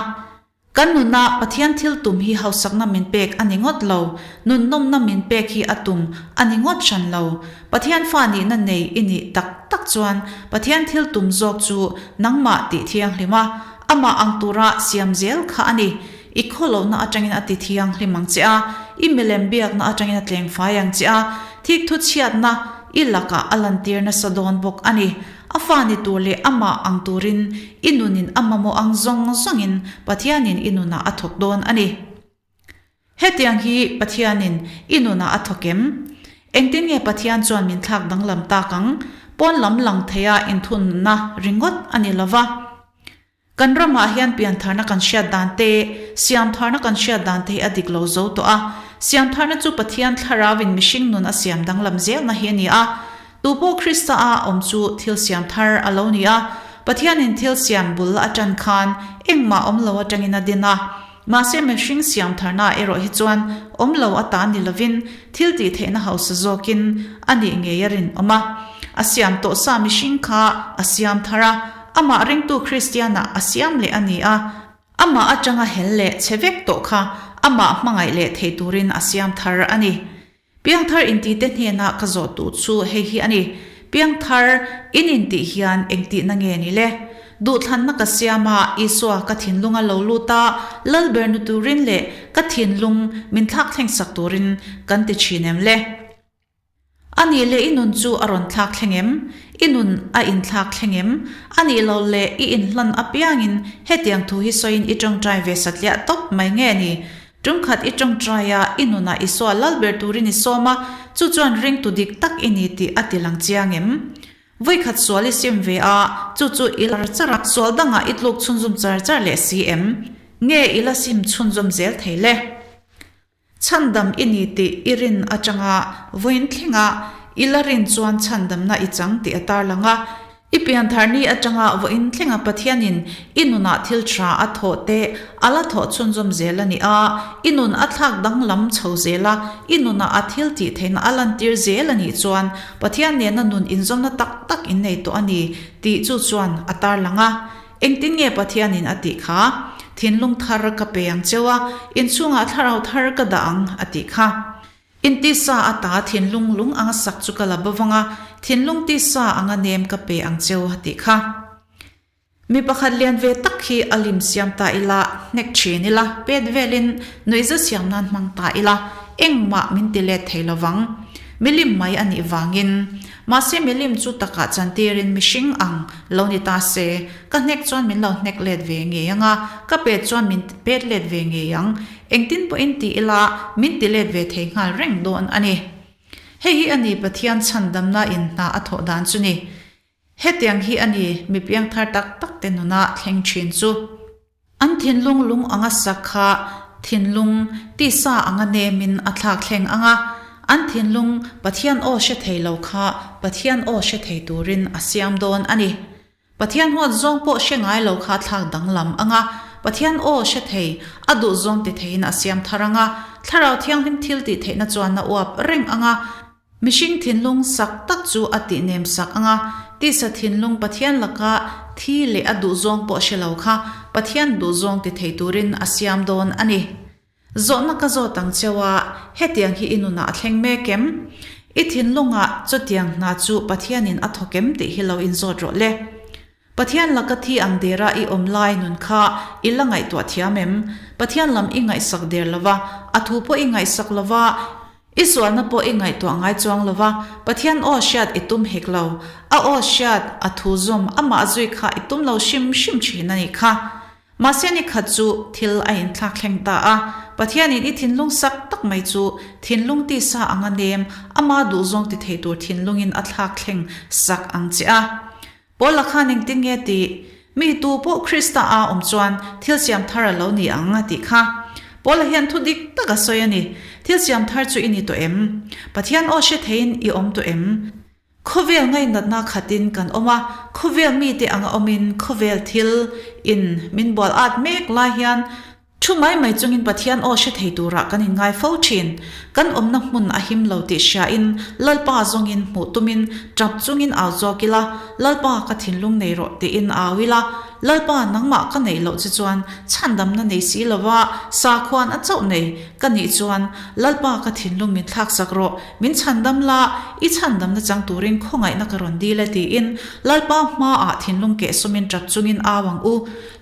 Kan nuna Pathian thil tum hi hausakna min pek a ni ngawt lo, nun nawmna min pek hi a tum a ni ngawt hran lo. Pathian fa nihna nei i nih tak tak chuan Pathian thil tum zawk chu nangmah tih thianghlim a, amah ang tura siam zel kha a ni. I khawlohna atangin a ti thianghlim ang che a, i milem biakna atangin a tlengfai ang che a, thikthu chhiatna i lakah a lantir nasa dawn bawk a ni. A fa ni tur leh amah ang turin i nunin a mamawh ang zawng zawngin Pathianin i nunah a thawk dawn a ni. Hetiang hi Pathianin i nunah a thawk em? Engtin nge Pathian chuan min thlak danglam tak ang? Pawn lam lang theia inthunna ringawt a ni lova. Kan ramah hian piantharna kan hriat dan te, siamtharna kan hriat dan te hi a dik lo zo tawh a. Siamtharna chu Pathian thlarauin mihring nun a siam danglam zelna hi a ni a. Tu pawh Krista a awm chu thil siam thar a lo ni a. Pathianin thil siam bul a tan khan engmah awm lo atangin a din a. Mahse mihring siamtharna erawh hi chuan awm lo ata ni lovin thil tih theihna hausa zawkin a nih ngei a rinawm a. A siam tawh sa mihring kha a siam thar a, amah ringtu Kristianah a siam leh a ni a, amah atanga hel leh che vek tawh kha amah hmangaih leh thei turin a siam thar a ni. Piangthar intite hnena ka zawh duh chu hei hi a ni, Piangthar in intih hian engtihna nge ni le? Duhthlanna ka siam a, Isua ka thinlung a lo lut a, Lalber nu turin leh ka thinlung min thlak thleng sak turin kan ti thin em le? A nih leh i nun chu a rawn thlak thleng em? I nun a inthlak thleng em? A nih loh leh i inhlan apiangin hetiang thu hi sawiin i tawngtai ve satliah tawp mai nge ni? Tumkhat i tawngtai a, i nunah Isua lal ber turin i sawm a, chu chuan ringtu dik tak i ni tih a ti lang chiang em? Vawikhat sual i sim ve a, chu chu i lar char a, sual dangah i tluk chhunzawm char char leh si em? Nge i la sim chhunzawm zel thei le? Chhandam i ni tih i rin atanga vawiin thlenga i la rin chuan chhandamna i chang tih a tarlang a, I pianthar ni atanga vawiin thlenga Pathianin i nunah thil tha a thawh te a la thawh chhunzawm zel a ni a, i nun a thlak danglam chho zel a, i nunah a thil tih theihna a lantir zel a nih chuan Pathian nena nun inzawmna tak tak in nei tawh a ni tih chu chuan a tarlang a. Engtin nge Pathianin a tih kha? Thinlung thar ka pe ang cheu a, inchhungah thlarau thar ka dah ang a tih kha. In tisa ata thinlung lung anga sak chu ka la bawvang a, thinlung tisa anga nem ka pe ang cheu a tih kha. Mi pakhat lian ve tak hi a lim siam ta ila, hnek thin ila, pet velin nuihza siam nan hmang ta ila, engmah min ti let thei lovang. Milim mai a nih vangin. Mahse milim chu takah chantirin mihring ang lo ni ta se, ka hnek chuan min lo hnek let ve ngei ang a, ka pet chuan min pet let ve ngei ang. Engtin pawhin ti ila, min ti let ve thei nghal reng dawn a ni. Hei hi a ni Pathian chhandamna in hna a thawh dan chu ni. Hetiang hi a ni mi piangthar tak tak te nuna thleng thin chu. An thinlung lung anga sak kha thinlung tisa anga nemin a thlak thleng ang a, an thinlung Pathian aw hre thei lo kha Pathian aw hre thei turin a siam dawn a ni. Pathian huat zawng pawh hre ngai lo kha thlak danglam ang a, Pathian aw hre thei, a duh zawng ti theiin a siam thar ang a, Thlarau Thianghlim thil tih theihna chuan a uap reng ang a, mihring thinlung sak tak chu a tih nem sak ang a, tisa thinlung Pathian laka thi leh a duh zawng pawh hre lo kha Pathian duh zawng ti thei turin a siam dawn a ni. Zawhna ka zawt ang cheu a, hetiang hi i nunah a thleng mek em? I thinlungah chutiang hna chu Pathianin a thawk em tih hi lo inzawt rawh le. Pathian laka thi ang dera i awm lai nun kha i la ngaihtuah thiam em? Pathian lam i ngaihsak der lo va, a thu pawh i ngaihsak lo va, i sualna pawh i ngaihtuah ngai chuang lo va, Pathian aw hriat i tum hek lo. A aw hriat, a thu zawm, amah zui kha i tum lo hrim hrim thin a nih kha. Mahse ni khat chu thil a inthlak thleng ta a, Pathianin i thinlung sak tak mai chu thinlung tisa anga nem, ama duhzawng ti thei tur thinlungin a thlak thleng sak ang che a. Paula khan engtin nge tih? Mi tu pawh Krista a awm chuan thil siam thar a lo ni ang a tih kha. Paula hian thu dik tak a sawi a ni. Thil siam thar chu i ni tawh em? Pathian aw hre theiin i awm tawh em? Khawvel ngainatna khatin kan awm a, khawvel mite anga awmin khawvel thil in min bual at mek lai hian Thu mai mai chungin Pathian aw hre thei turah kan inngai fo thin. Kan awmna hmun a him lo tih hriain Lalpa zawngin hmuh tumin tap chungin au zawk ila, Lalpa ka thinlung nei rawh tiin au ila, Lalpa nangmah ka neih loh che chuan chhandamna nei si lova sakhuan a chauh nei ka nih chuan Lalpa ka thinlung min thlaksak rawh, min chhandam la, i chhandamna chang turin khawngaihna ka rawn dil e tiin Lalpa hmaah thinlung kehsawmin tap chungin au ang u.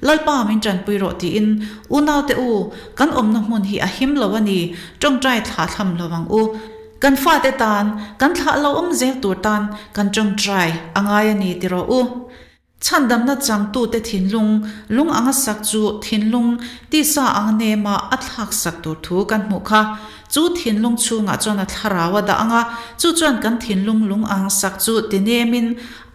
Lalpa min tanpui rawh tiin, Unaute u, kan awmna hmun hi a him lo a ni, tawngtai thlah thlam lo ang u. Kan fate tan, kan thlah lo awm zel tur tan kan tawngtai a ngai a ni ti rawh u. Chhandamna changtute thinlung, lung anga sak chu thinlung tisa ang nema a thlak sak tur thu kan hmuh kha. Chu thinlung chhungah chuan a thlarau a dah ang a, chu chuan kan thinlung lung ang sak chu ti nemin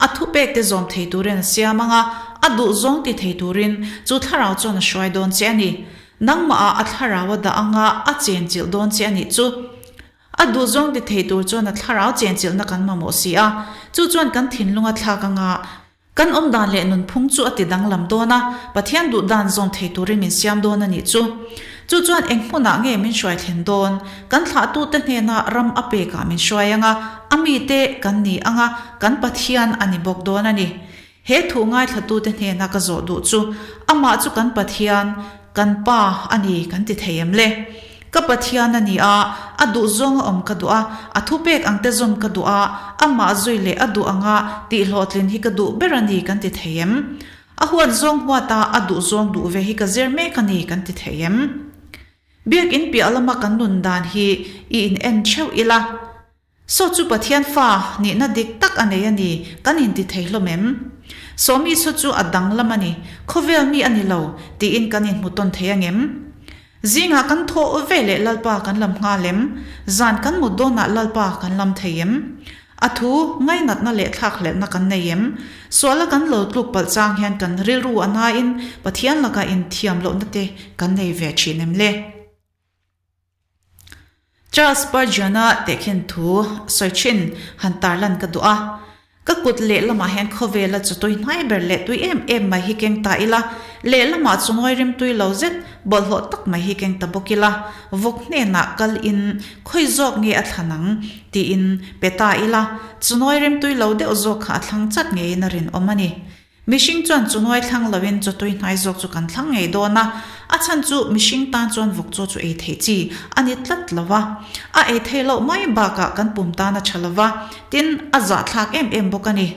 A thupekte zawm thei turin a siam ang a, a duhzawng ti thei turin chu thlarau chuan a hruai dawn che a ni. Nangmahah a thlarau a dah ang a, a chenchilh dawn che a nih chu. A duhzawng ti thei tur chuan a thlarau chenchilhna kan mamawh si a, chu chuan kan thinlung a thlak ang a, kan awmdan leh nunphung chu a ti danglam dawn a, Pathian duhdan zawm thei turin min siam dawn a nih chu. Chu chuan eng hmunah nge min hruai thlen dawn? Kan thlahtute hnena ram a pekah min hruai ang a, a mite kan ni ang a, kan Pathian a ni bawk dawn a ni. He thu ngaithlatute hnena ka zawh duh chu, amah chu kan Pathian, kan Pa a ni kan ti thei em le? Ka Pathian a ni a, a duhzawng a awm ka duh a, a thupek ang te zawm ka duh a, amah zui leh a duh anga tihhlawhtlin hi ka duh ber a ni kan ti thei em? A huat zawng huata a duh zawng duh ve hi ka zir mek a ni kan ti thei em? Biakin piah lama kan nun dan hi i in en theuh ila. Saw chu Pathian fa nihna dik tak a nei a ni kan in ti thei hlawm em? Sawmi saw chu a danglam a ni, khawvel mi a ni lo tiin kan in hmu tawn thei angem? Zingah kan thawh ve leh Lalpa kan lam nghal em? Zan kan mut dawnah Lalpa kan lam thei em? A thu, ngainatna leh thlakhlelhna kan nei em? Suala kan lo tluk palh chang hian kan rilru a nain Pathian lakah inthiam lohna te kan nei ve thin em le? Charles Spurgeon-a tehkhin thu sawi thin han tarlan ka duh a. Ka kut lehlamah hian khawvela chu tui hnai ber leh tui em em mai hi keng ta ila, lehlamah chu ngawi rim tui lo zet bawlhhlawh tak mai hi keng ta bawk ila, vawk hnenah kal in khawi zawk nge a thlan ang tiin pe ta ila, chu ngawi rim tui lo deuh zawk kha a thlang chat ngeiin a rinawm a ni. Mihring chuan chu nuai thlang loin chaw tui hnai zawk chu kan thlang ngei dawn a, a chhan chu mihring tan chuan vawk chaw chu ei theih chi a ni tlat lo va. A ei theih loh mai bakah kan pum tan a tha lo va, tin a zahthlak em em bawk a ni.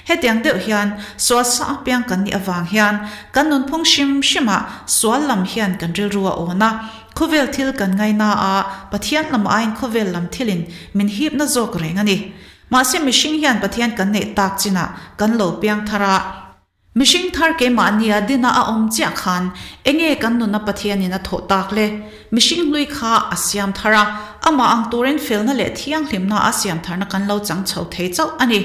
Hetiang deuh hian sual sa apiang kan nih avang hian kan nunphung hrim hrimah sual lam hian kan rilru a awn a, khawvel thil kan ngaina a, Pathian lam aiin khawvel lam thilin min hipna zawk reng a ni. Mahse mihring hian Pathian kan neih tak chinah kan lo piang thar a. Mihring thar keimahnia dina a awm chiah khan enge kan nuna Pathianin a thawh tak le? Mihring hlui kha a siam thar a, amah ang turin felna leh thianghlimna a siam tharna kan lo chang chho thei chauh a ni.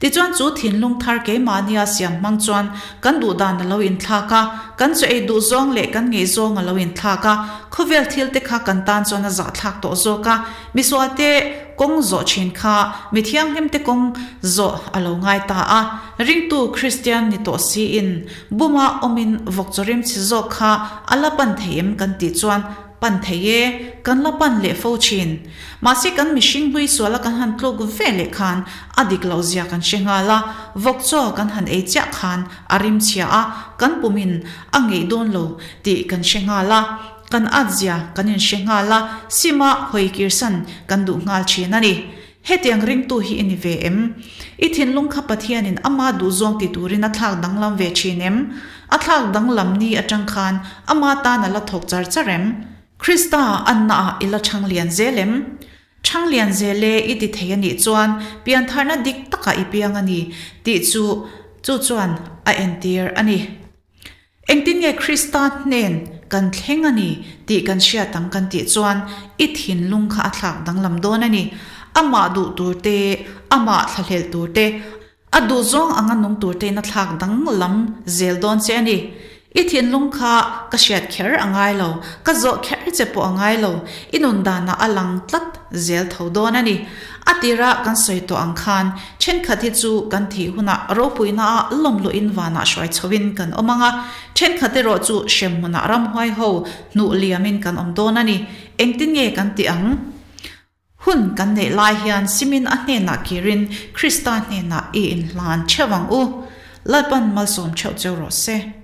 Tichuan chu thinlung thar keimahnia siam hmang chuan kan duhdan a lo inthlak a, kan chaw ei duh zawng leh kan ngei zawng a lo inthlak a, khawvel thil te kha kan tan chuan a zahthlak tawh zawk a, Misualte kawng zawh thin kha mi thianghlimte kawng zawh a lo ngai ta a, ringtu Kristian ni tawh siin buma awmin vawk chaw rimchhe zawk kha a la pan thei em kan tih chuan pan thei e, kan la pan leh fo thin. Mahse kan mihring hlui suala kan han tluk ve leh khan a dik loh zia kan hre nghal a, vawk chaw kan han ei chiah khan a rimchhia a, kan pumin a ngeih dawn lo tih kan hre nghal a. Kan at zia kan inhre nghal a, sima hawi kirsan kan duh nghal thin a ni. Hetiang ringtu hi i ni ve em? I thinlung kha Pathianin ama duhzawng ti turin a thlak danglam ve thin em? A thlak danglam ni atang khan ama tan a la thawk char char em? Krista annaah i la chhang lian zel em? Chhang lian zel e i ti thei a nih chuan piantharna dik takah i piang a ni tih chu chu chuan a entir a ni. Engtin nge Krista hnen kan thleng a ni tih kan hriat ang kan tih chuan i thinlung kha a thlak danglam dawn a ni. Amah duh tur te, amah thlahlel tur te, a duhzawng anga nung tur tein a thlak danglam zel dawn che a ni. I thinlung kha ka hriat kher a ngai lo, ka zawh kher che pawh a ngai lo, i nun danah a lang tlat zel tho dawn a ni. A tira kan sawi tawh ang khan thenkhat hi chu kan thih hunah ropuinaah lawm luhin vanah hruai chhoin kan awm ang a, thenkhat erawh chu hremhmunah ramhuai ho hnuh liamin kan awm dawn a ni. Engtin nge kan tih ang? Hun kan neih lai hian simin a hnenah kirin Krista hnenah i inhlan theuh ang u. Lalpan malsawm theuh cheu rawh se.